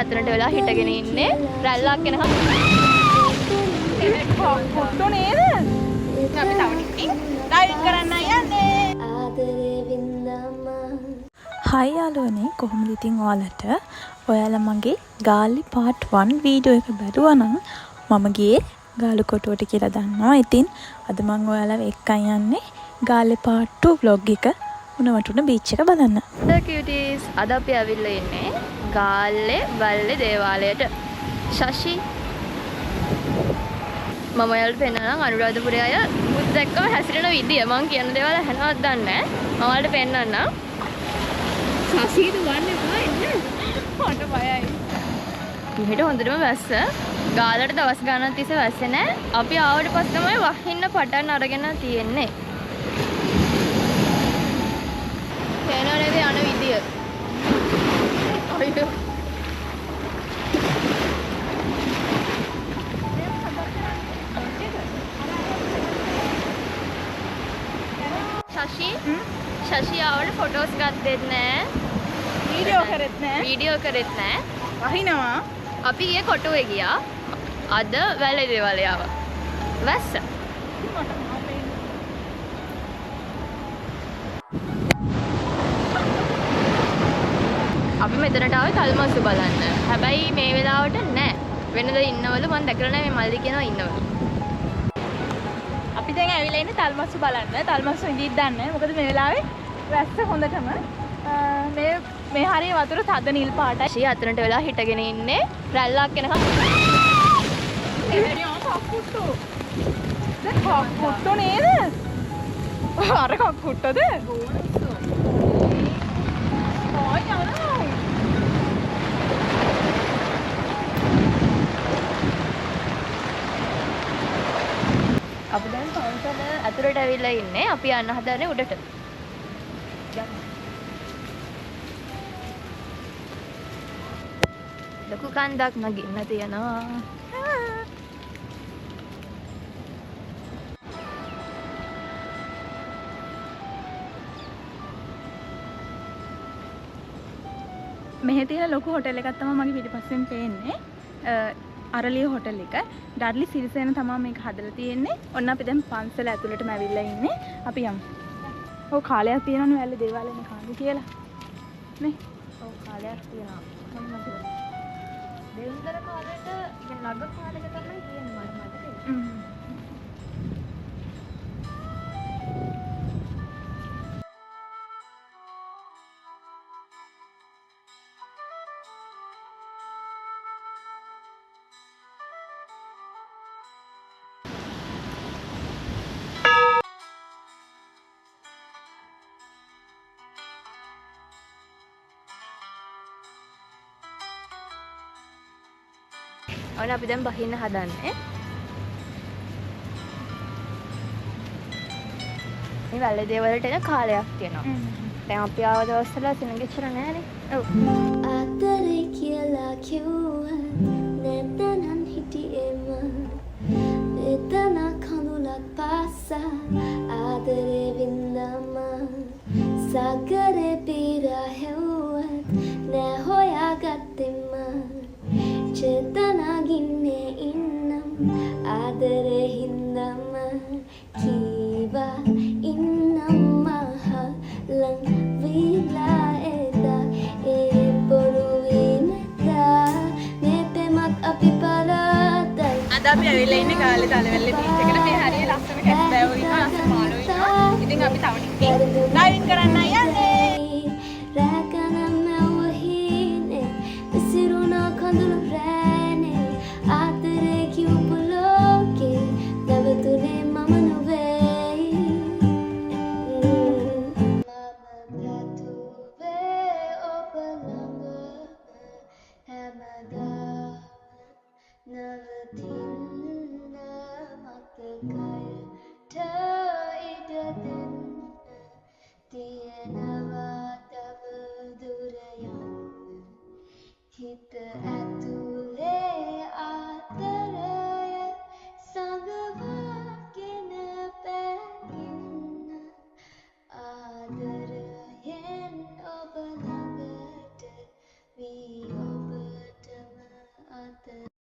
අතනට වෙලා හිටගෙන ඉන්නේ රැල්ලක් එනකම්. කොට්ටෝ නේද? අපි තව ටිකකින් ඩයිවිං කරන්න යන්නේ. ආදරේ වින්දම. හයි යාළුවනේ, කොහොමද ඉතින් ඔයාලට? ඔයාලා මගේ ගාල්ලි පාර්ට් 1 වීඩියෝ එක බැලුවා නම් මම ගියේ ගාලු කොටුවට කියලා දන්නවා. ඉතින් අද මං ඔයාලව එක්කන් යන්නේ ගාල්ලේ පාර්ට් 2 ව්ලොග් එක උණවටුන බීච් එක බලන්න. ද කියුටීස්, අද අපි ඇවිල්ලා ඉන්නේ ගාල්ලේ වැල්ලේ දේවාලයට. ශශි, මම ඔයාලට පෙන්නනම් අනුරාධපුරේ අය බුදු දැක්කම හැසිරෙන විදිය. මං කියන දේවල් ඇහෙනවද දන්නේ නැහැ. මම ඔයාලට පෙන්නන්නම්. ශශි දුවන්න එපා, එන්න. මට බයයි. මෙහෙට හොඳටම වැස්ස. ගාලට දවස් ගානක් තිස්සේ වැස්සේ නෑ. අපි ආවට පස්සේ තමයි වහින්න පටන් අරගෙන තියෙන්නේ. පේනව නේද යන විදිය? අයියෝ. ශශි, ශශි ආවට ෆොටෝස් ගත්තෙත් නෑ. වීඩියෝ කරෙත් නෑ. වීඩියෝ කරෙත් නෑ. වහිනවා. අපි ගියේ කොටුවේ ගියා. අද වැලේ දේවාලේ ආවා. වැස්ස. අපි මෙතනට ආවේ තල්මසු බලන්න. හැබැයි මේ වෙලාවට නෑ. වෙනද ඉන්නවලු, මං දැකලා නෑ මේ මල්ලි කියනවා ඉන්නවලු. අපි දැන් ඇවිල්ලා ඉන්නේ තල්මසු බලන්න. තල්මසු ඉඳිද්ද දන්නේ නෑ. මොකද මේ වෙලාවේ වැස්ස හොඳටම. මේ හරිය වතුර තද නිල් පාටයි. ශී අතනට වෙලා හිටගෙන ඉන්නේ රැල්ලක් එනකම්. කක්කුට්ටු. දැන් කක්කුට්ටු නේද? අර කක්කුට්ටද? ඔය යනවා. අපි දැන් පන්සල ඇතුළට ඇවිල්ලා ඉන්නේ. අපි යන්න හදන්නේ උඩට. ලොකු කන්දක් නගින්න තියෙනවා. මෙහෙ තියෙන ලොකු හොටෙල් එකක් තමයි මගේ පිටිපස්සෙන් පේන්නේ. අරලිය හොටෙල් එක. ඩඩ්ලි සිරිසේන තමයි මේක හදලා තියෙන්නේ. ඔන්න අපි දැන් පන්සල ඇතුළටම ඇවිල්ලා ඉන්නේ. අපි යමු. ඔව්, කාලයක් තියෙනවනේ වැල්ලේ දේවාලෙනේ කාලේ කියලා. නේ? ඔව්, කාලයක් තියෙනවා. මම මතකයි. දෙවුන්දර කාලේට, ඒ කියන්නේ ළඟ කාලෙක තමයි තියෙන්නේ මට මතකයි. ඔන්න අපි දැන් බහින්න හදන්නේ. මේ වැල්ලේ දේවලට එන කාලයක් තියෙනවා. දැන් අපි ආව දවස්වල සෙනඟ එච්චර නෑනේ. ඔව්. ආදරේ කියලා කිව්වත් නැතනම් හිටියේම වේදනා කඳුලක් පාසා ආදරේ වින්දම සාගරේ පීරා හෙව්වත් නෑ හොයාගත්තෙම චේතනා ගින්නේ ඉන්නම් ආදරේ හින්දම කීවා ඉන්නම් මහා ලං වීලා එදා ඒ බොරු වී නැතා මේ පෙමත් අපි පරාදයි. අද අපි ඇවිල්ලා ඉන්නේ ගාල්ලේ තලවැල්ලේ බීච් එකට. මේ හරිය ලස්සන කැස්බෑවෝ ඉන්නවා, ලස්සන මාළුවෝ ඉන්නවා. ඉතින් අපි තව ටිකකින් ඩයිවිං කරන්න යන්නේ. රැකනම් මැව්ව හීනේ විසිරුණා කඳුළු රෑනේ ආදරේ කිව්පු ලෝකේ නැවතුනේ මම නොවේයි. මම පැතුවේ ඔබ ළඟම හැමදාම නවතින්න මතකයට ඉඩ දෙන්න තියෙනවා තව දුර යන්න හිත ඇතුලේ ආදරය සඟවාගෙන පැමිණ ආදරයෙන් ඔබ ළඟට වී ඔබට අත.